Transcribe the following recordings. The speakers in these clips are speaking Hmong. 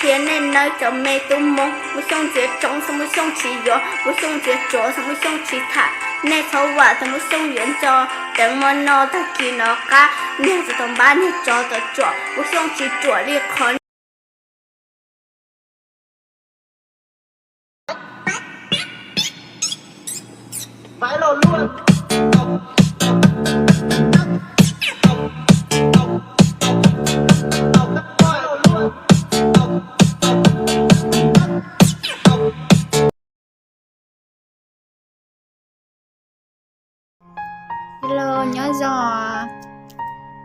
Cia nej nawb cov me tub Hmoob, Muas Xyooj ntxias tsoo xwb Muas Xyooj tsis yuav, Muas Xyooj ntxias tsuam xwb Muas Xyooj tsis tham. Nej txhob vam tag Muas Xyooj yuav nco, teev mo no tag kis no qab, niag tsis tau npab niag tsov tau tsuam, Muas Xyooj tsis ruam li qhov Hello, nyob zoo.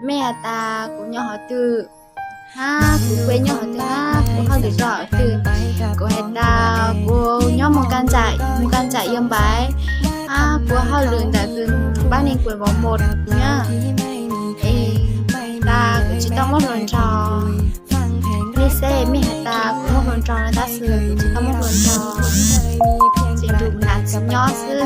Mej has tas kuv nyob hov twg, hab kuv peb nyob hov twg, hab kuv hauj lwm rau hov twg. Kuv has tas kuv nyob Moos Kas Ntxaim, Moos Kas Ntxaim yuav npaiv, hab kuv hauj lwm ntawm kws npab neeg kuas vauv mos nyob. Es tas kuv tsis tau muab hluas nraug. Mej xav mej has tas kuv muab hluas nraug no tab sis kuv tsis tau muab hluas nraug, tsis nrug nam txiv nyob xwb.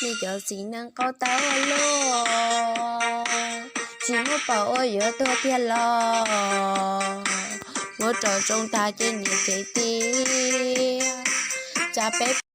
Nej cov txiv neej qaub tau ua luaj, tsis muaj paus ua yuav tuag tiag los, muab rau zoo tag ces niam tsev tiag. Cas peb